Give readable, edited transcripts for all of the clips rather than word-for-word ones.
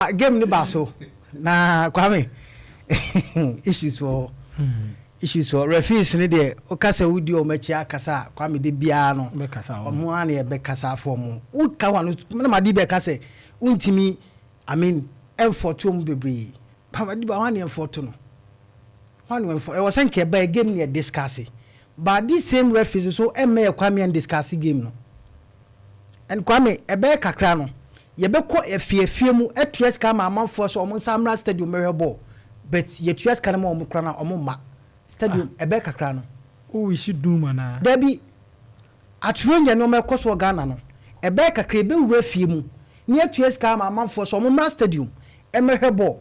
Game ni ba so na Kwame, issues wɔ, issues wɔ referees ni deɛ. Woka sɛ wodi wɔn akyi akasa a, Kwame, de biara no ɔmo ara na yɛbɛkasa afɔ ɔmo. Woka wa no na ma de bɛka sɛ wontumi, I mean, ɛnfɔto ɔmo bebree. Pamadi ba wɔn a yɛnfɔto no, wɔn a yɛnfɔ ɛwɔ sɛ nkɛ ɛba game ni yɛ discuss, but this same referees so ɛmɛ yɛ Kwame yɛn discuss game no. And Kwame, ɛbɛyɛ kakra no, yɛbɛkɔ efiefie mu ɛtua sika ama amanfoɔ sɛ ɔmo nsa mmra stadium mɛhwɛ ball, but yɛtua sika no ma ɔmo kora na ɔmo mma stadium. Ɛbɛyɛ kakra no. O wish doom ana? Dabi, atwerɛ nyɛ nneɛma ɛkɔ so wɔ Ghana no. Ɛbɛyɛ kakra, ɛbɛwura fie mu ne yɛtua sika ama amanfoɔ sɛ ɔmo mmra stadium ɛmɛhwɛ ball,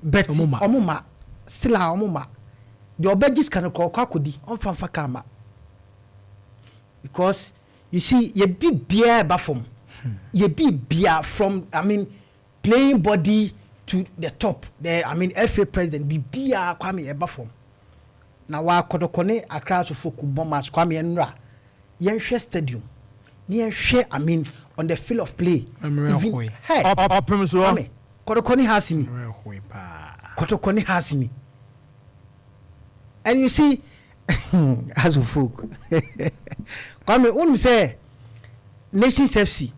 but ɔmo ma. Ɔmo ma still a ɔmo ma deɛ ɔbɛgye sika no kɔ ɔkɔ akɔdi ɔmfa nfa kaa ma, because you see, yɛbi biara ɛba fam, yɛbi biara from, I mean, playing body to the top, the, I mean, FA president, bibiara, Kwame, ɛba fam. Na wakɔdɔkɔ ne Accra asofo kubɔ match, Kwame, ɛnura yɛnhwɛ stadium ne yɛnhwɛ, I mean, on the field of play. Mmerɛ hoe. Hey. Ɔpem so. Kwame, Kɔtɔkɔ ne Hearts ni. Mmerɛ hoe paa. Kɔtɔkɔ ne Hearts ni, and you see, as of folk, Kwame, wonim sɛ Nations FC,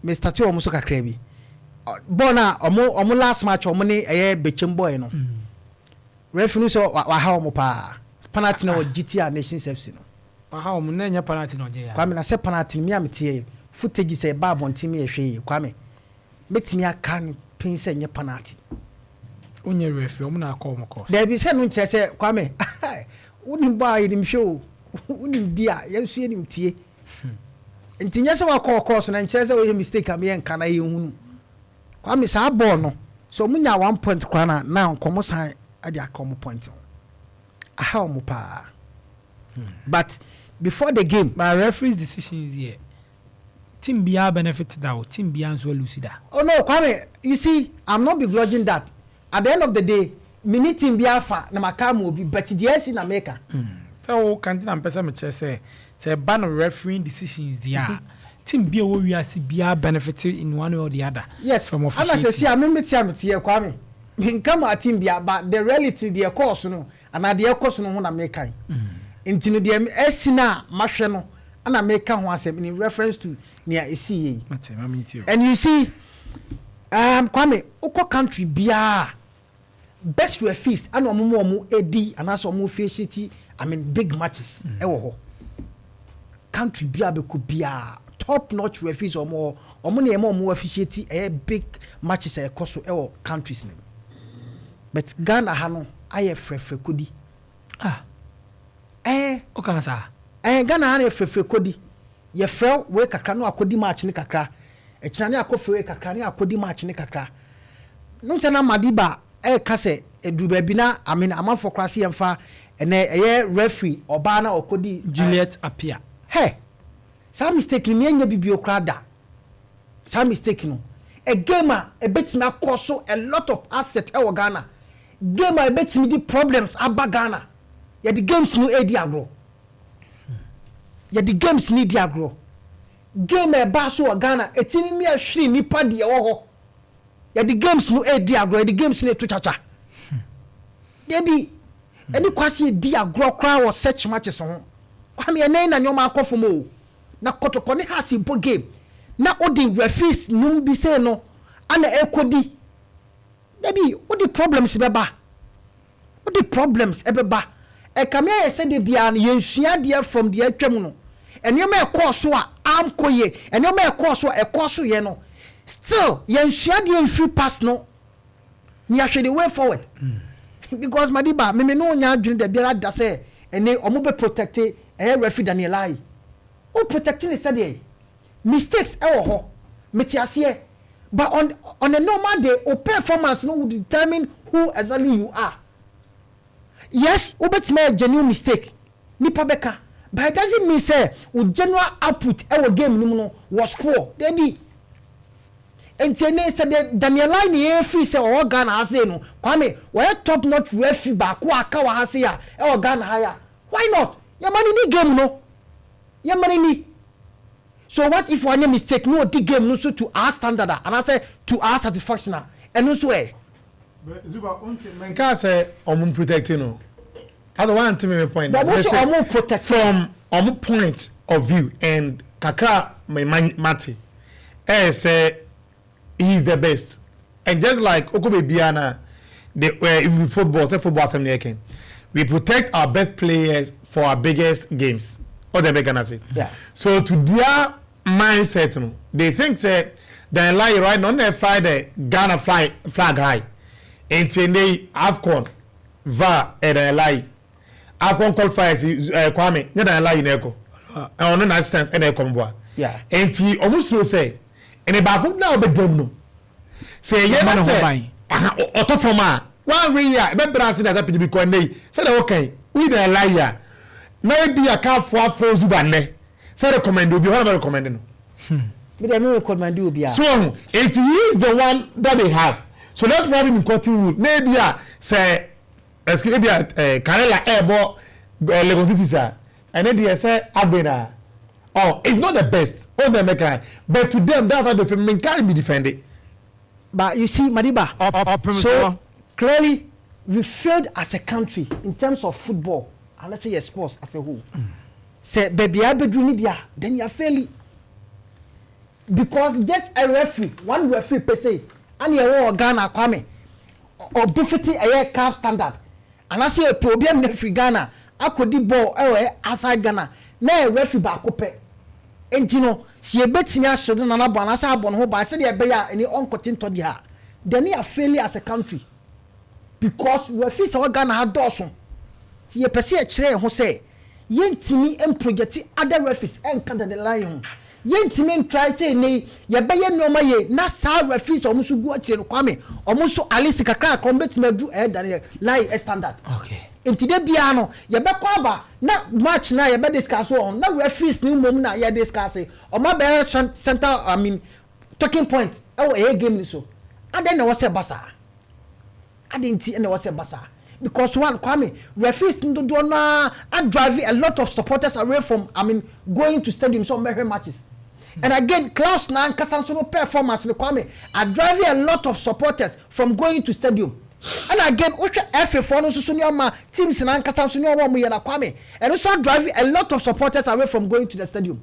Mr T, ɔmo so kakra bi bɔɔl na ɔmo last match ɔmo ne ɛyɛ Bɛkyɛm boy no, referee no sɛ waha ɔmo paa. Penalty na wɔ gt a Nations FC no. Waha ɔmo na ɛnyɛ penalty na ɔgye ya. Kwame, na sɛ penalty no mi a mi tie footage sɛ ɛba abɔnten mi yɛ hwɛ yie, Kwame, mɛtumi aka no pin sɛ nyɛ penalty. Wonyɛ referee, ɔmo na akɔ ɔmo course. Dabi, sɛ no nkyerɛ sɛ, Kwame, wonim bɔ a yɛnim hwɛ o, wonim di a yɛn nso yɛnim tie, nti nyɛ sɛ wakɔ ɔkɔɔ so na nkyerɛ sɛ woyɛ mistake a meyɛ nka na yɛhunu. Kwame, saa bɔɔl no so ɔmo nya 1 point koraa na nkɔmɔ san de aka ɔmo point ho aha ɔmo paa, but before the game. But referees decisions yɛ team biara benefit da o, team biara nso lose da. Oh no, Kwame, you see, I'm not begrudging that. At the end of the day, mini team biara fa na maka ama obi, but deɛ ɛsi na meka. Sɛ wo kanti na mpɛ sɛ mekyerɛ sɛ ɛba no refereeing decisions deɛ a, team bi a ɛwɔ wiase biara benefit in one way or the other. Yes. From ana officiating. Sɛ si a mímí ti a mi ti yɛ, Kwame, nka ma team bia, but the reality deɛ ɛkɔɔ so no anaa deɛ ɛkɔ so no ho na meka yi. Nti no deɛ ɛsi na mahwɛ no ana meka ho asɛm in reference to nea ɛsi yɛ yi. Mate, ma me ntie o. And you see, Kwame, wokɔ country biara, best referees ana ɔmo mu ɔmo edi anaasɛ ɔmo officiate, I mean, big matches ɛwɔ hɔ. Country biara bɛkɔ biara, top notch referees ɔmo wɔ, ɔmo na ɛma ɔmo officiate ɛyɛ big matches a ɛkɔ so ɛwɔ countries no mu. But Ghana ha no ayɛ frɛfrɛ kodi. Ah. Ɛɛ. Woka saa? Ɛɛ, Ghana ha no yɛ frɛfrɛ kodi. Yɛfrɛ wei kakra no, akɔdi match ne kakra, ɛkyina ne akɔfrɛ wei kakra ne akɔdi match ne kakra no. Sɛ na Madiba ɛɛka sɛ ɛduru baabi na, I mean, amanfoɔ koraa se yɛmfa ɛnɛ ɛyɛ referee ɔbaa na ɔkɔdi. Juliet Apia. Hɛ, saa mistake no miɛnyɛ bibio koraa da. Saa mistake no, a game a ɛbɛtumi akɔ so a lot of asset ɛwɔ Ghana, game a ɛbɛtumi di problems aba Ghana. Yɛde games no edi agorɔ, yɛde games no di agorɔ. Game a ɛba so wɔ Ghana ɛtumi mi ahwere nipa deɛ ɛwɔ hɔ. Yɛde games no edi agorɔ, yɛde games no eto kyakya. Debi ɛne kwasi edi agorɔ koraa wɔ such matches ho. Kwame, ɛnɛn na nneɛma akɔ fam o, na Kɔtɔkɔ ne Hearts mpo game na ɔde referees num bi sɛ no ana ɛkɔdi. Dabi, wode problems bɛba, wode problems ɛbɛba. Ɛkame ayɛ sɛ de biara no yɛnsua adeɛ from deɛ atwam no. Nneɛma ɛkɔɔ so a ankɔ yie, nneɛma ɛkɔɔ so a ɛkɔɔ so yɛ no, still yɛnsua adeɛ mfiri past no ni ahwɛ the way forward, because Madiba, mímí no nya adwene da biara da sɛ ɛne ɔmo bɛ protect ɛyɛ referee Daniel Ayi. O protect ne sɛdeɛ mistakes ɛwɔ hɔ, mete aseɛ, but on a normal day, o performance no will determine who exactly you are. Yes, wobɛtumi ayɛ genuine mistake, nipa bɛka, but it doesn't mean say o general output ɛwɔ game no mu no was poor. Debi, nti ɛne sɛ de Daniel Ayi ne yɛn firi sɛ ɔwɔ Ghana ha sei no, Kwame, wɔyɛ top notch referee baako a aka wɔ ha sei a ɛwɔ Ghana ha ya. Why not yɛma no ni game no, yɛma no ni? So what if wanyɛ mistake na ɔdi game no so to our standard a anaasɛ to our satisfaction a? Ɛno nso ɛ. Zuba, menka sɛ ɔmo protect no. Ado one to me point. But ɔmo sɛ ɔmo protect. From ɔmo point of view and kakra me mate. Sɛ he is the best. And just like oko beebi na the football, say football asɛm na yɛkɛn. We protect our best players for our biggest games. What they make say. So to their mindset no, they think say Daniel Laryea right now they fly the Ghana flag high. Nti ne AFCON VAR Daniel Laryea. AFCON qualifiers, Kwame, nye Daniel Laryea na ɛkɔ. Ɔno na assistance ɛna ɛkɔ mboa. Nti ɔmo suro sɛ ɛne baako na ɔbɛdam no. Sɛ ɛyɛ na sɛ ɔtɔ fam a wɔn yi a ɛbɛbrɛ ase na ɛsɛ pidi bi kɔ ɛnɛ yi sɛdeɛ wɔkɛn woyi Daniel Laryea a na ebi a kaafo afɔ Zuba nnɛ sɛ recommend obi hɔ na bɛ recommend no. Mi deɛ, mi recommend obi a. So it is the one that they have, so let's wrap him in cotton wool. Na ebi a sɛ ɛsike ebi a Karela ɛɛbɔ Lagos City sa, ɛne deɛ sɛ Agbena, oh, it's not the best o dem meka, but to them, that's how they feel. Minka be defend it. But you see, Madiba, so clearly we failed as a country in terms of football and let's say your sports as a whole. Sɛ baabi a abɛduru ni deɛ, then you are failing, because just a referee, one referee per se ani ɛwɔ wɔ Ghana, Kwame, ɔbɛfiti ɛyɛ CAF standard anaasɛ ɛpɛ obi amina firi Ghana akɔdi ball ɛwɔ outside Ghana na yɛ referee baako pɛ. Nti no si ebetumi ahyɛ do nana bɔ anaasɛ abɔ ne ho ban sɛdeɛ ɛbɛyɛ a ɛni ɔnkɔte ntɔ deɛ a, then you are failing as a country, because referees a wɔ Ghana ha dɔɔso. Ti yɛpɛ sɛ yɛkyerɛ yɛn ho sɛ yɛntumi mproject other referees ɛnka Daniel Laryea ho, yɛntumi ntry sɛ ne yɛbɛyɛ nneɛma yie na saa referees a wɔn nso gu akyire no, Kwame, wɔn nso at least kakra kakra wɔn bɛtumi adu ɛyɛ Daniel Laryea standard. Nti de biara no yɛbɛkɔ aba na match na yɛbɛ discuss wɔ ho na referees ni mmom na yɛ discuss ɔmo abɛyɛ center, I mean, talking point ɛwɔ ɛyɛ game ni so. Adan na ɛwɔ sɛ ba saa? Adan nti ɛna ɛwɔ sɛ ba saa? Because one, Kwame, referees dodoɔ naa adrive a lot of supporters away from, I mean, going to stadium so ɔmo bɛhwɛ matches. And again, clubs na nkasa nso no performance ni, Kwame, adrive a lot of supporters from going to stadium. And again, wohwɛ FA foɔ no nso so nneɛma, teams na nkasa nso nneɛma wɔn yɛ na, Kwame, ɛno nso adrive a lot of supporters away from going to the stadium,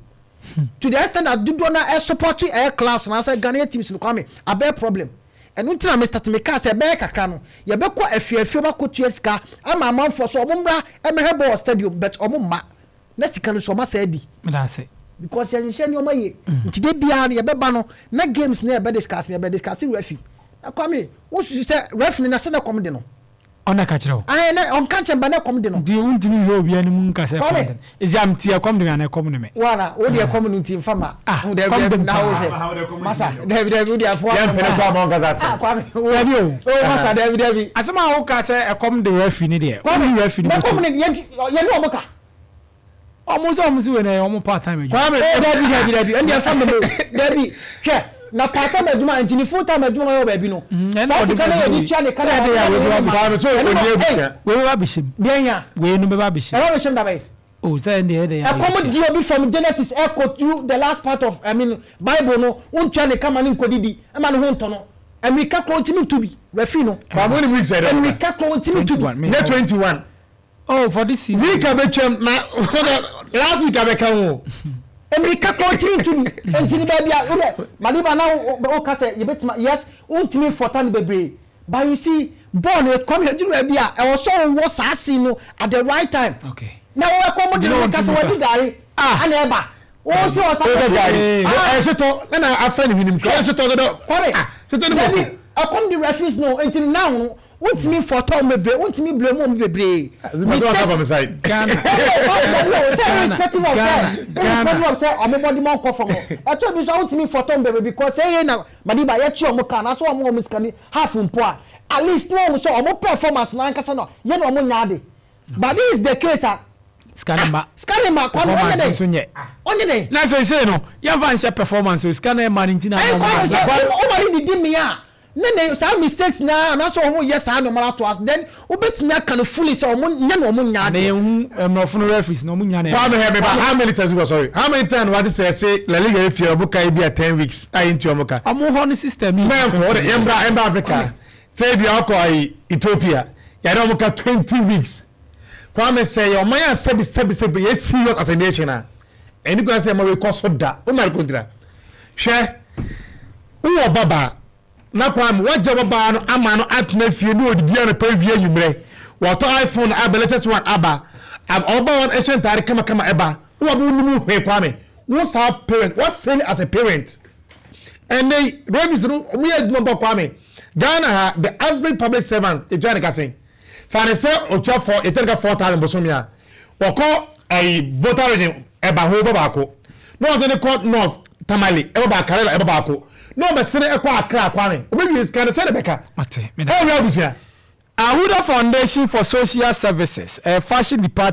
to the extent that dodoɔ na ɛsupport ɛyɛ clubs na asɛ Ghanaian teams no, Kwame, abɛɛ problem. Ɛno nti na Mr Timi kaa sɛ ɛbɛyɛ kakra no yɛbɛkɔ afiafie mu akɔtua sika ama amanfoɔ so ɔmo mmra ɛmɛhwɛ bɔɔl stadium, but ɔmo mma na sika no so ɔmo asɛ adi. Medase. Because yɛnhyehyɛ nneɛma yie. Nti de biara no yɛbɛba no na games na yɛbɛ discuss na yɛbɛ discuss referee. Na Kwame, wosusu sɛ referee na sɛ na kɔm de no? Ɔna ka kyerɛ wo? Ayɛ na ɔnka nkyɛn ba na kɔm de no. Nti wontumi nhwɛ obi anim nka sɛ kɔm de no ɛsi am ti ɛkɔm de me ana ɛkɔm de me? Wana wo deɛ, kɔm no nti nfa ma. Ah, kɔm de na wohwɛ masa, dabi dabi, wo deɛ afɔ. Yɛn mpene kɔ ama ɔnkasa sɛ. Ah, Kwame. Dabi o. O masa, dabi dabi. Asɛm a woka sɛ ɛkɔm de referee ni deɛ, Kwame, wone referee ni bɛ kɔm ne yɛn yɛn ne ɔmo ka. Ɔmo sɛ ɔmo si wei na ɛyɛ ɔmo part time adwuma. Kwame. Eh, dabi dabi dabi, ɛn deɛ fa mi mo dabi. Hwɛ na part time adwuma nti ni full time adwuma yɛ wɔ baabi no. Ɛna saa ɔde sika no yɛ de tua ne ka na Sɛ ɛde yɛ a wei bɛba Kwame so ɛne odi ma- ebusua. Wei bɛba abɛhyɛ mu. Deɛ nya? Wei no bɛba abɛhyɛ mu. Ɛbɛ bɛhyɛ mu dabɛ. O sɛ ɛn deɛ ɛde yɛ a ɛkɔm yɛhyia. di obi from Genesis ɛkɔ through the last part of, I mean, Bible no, ntua ne kama ne nkɔdidi ɛma ne ho ntɔ no, ɛmirika koro ntumi ntu bi, referee no. Kwame, woni week sɛ dɛ. Ɛmirika koro ntumi ntu bi. 21, me- Ne 21. Oh, for this season. Week abɛtwam na last week abɛka ho. Emirika koro ntumi ntu bi. Nti ni baabi a wodɛ Madiba na wo ka sɛ yɛbɛtuma, yes, wontumi fɔta no bebree, but you see, ball no kɔm yɛ duru baabi a ɛwɔ sɛ wowɔ saa scene no at the right time. Na wɔn ɛkɔm de ne ka sɛ wɔdi gari ana ɛba wɔn sɛ ɔsa. O bɛ gari. Ɛhyetɔ ɛna afɛ ne hwinim kura ɛhyetɔ dodo. Kɔre. Hyetɔ ne dabi bɔ. Ɛkɔm de referees no nti now no wontumi fɔtɔ wɔn bebree, wontumi blame wɔn bebree. Ghana. Irrespective of sɛ, irrespective of sɛ ɔmo bɔ di mo nkɔ fam no, ɛtɔ bi so a wontumi fɔtɔ wɔn bebree, because ɛyɛ na Madiba yɛkyi ɔmo kan na so ɔmo sika ni half mpo a, at least no ɔmo sɛ ɔmo performance n'ankasa no yɛ na ɔmo nya ade. But this is the case a Sika ne ma. Sika ne ma, Kwame, ɔnyɛ Performance nso dɛ nyɛ. Ɔnyɛ dɛ. Na sɛ no yɛmfa nhyɛ performance o, sika na ɛma no nti na ɛyɛ ama Kwame ɔmo sɛ ɔmo de didi mi a Ne ne saa mistakes na anaasɛ ɔmo yɛ saa nneɛma ato ase, then wobɛtumi aka no fully sɛ ɔmo nyɛ na ɔmo nya Na adeɛ. Yɛn hu mmorɔfo no referees na ɔmo nya na. Kwame hɛ meba, how many times, sorry, how many times wate sɛ ɛsɛ La Liga efie ɔmo ka ebi a 10 weeks a yɛn ti ɔmo ka? Ɔmo hɔ no system yi. Mɛnkɔ ɔde yɛmbra ɛmbra Africa sɛ ebi akɔ ayi Ethiopia, yɛde ɔmo ka 20 weeks. Kwame, sɛ yɛ ɔman yɛ sɛbi sɛbi sɛbi yɛ serious as a nation a, ɛni kwan sɛ ɛma wei kɔ so da o ma kontira. Hwɛ, wowɔ babaa na Kwame wagya babaa no ama no atena fie ne odidi anɔpa, wie anwummerɛ wɔtɔ iPhone aba, latest one aba, ɔba wɔn ɛhyɛ ntaare kamakama ɛba, wowɔ bɛ wonim hwee. Kwame, wo saa parent wa fail as a parent. Ɛnɛ referees no, ɔmo yɛ adwuma bɔ. Kwame, Ghana ha, the average public servant etua ne ka sɛn? Fani sɛ otua four, etua ne ka 4,000 bosomi a wɔkɔ ɛyi Volta Region ɛba ho bɛ baako na wɔde ne kɔ North, Tamale ɛbɛ baako, Karela ɛbɛ baako, na ɔbɛsene ɛkɔ Accra. Kwame, ɔbɛwie sika no sɛ ne bɛka. Mate. Ɛwɔ abusua. Ahuda Foundation for Social Services, fashion department.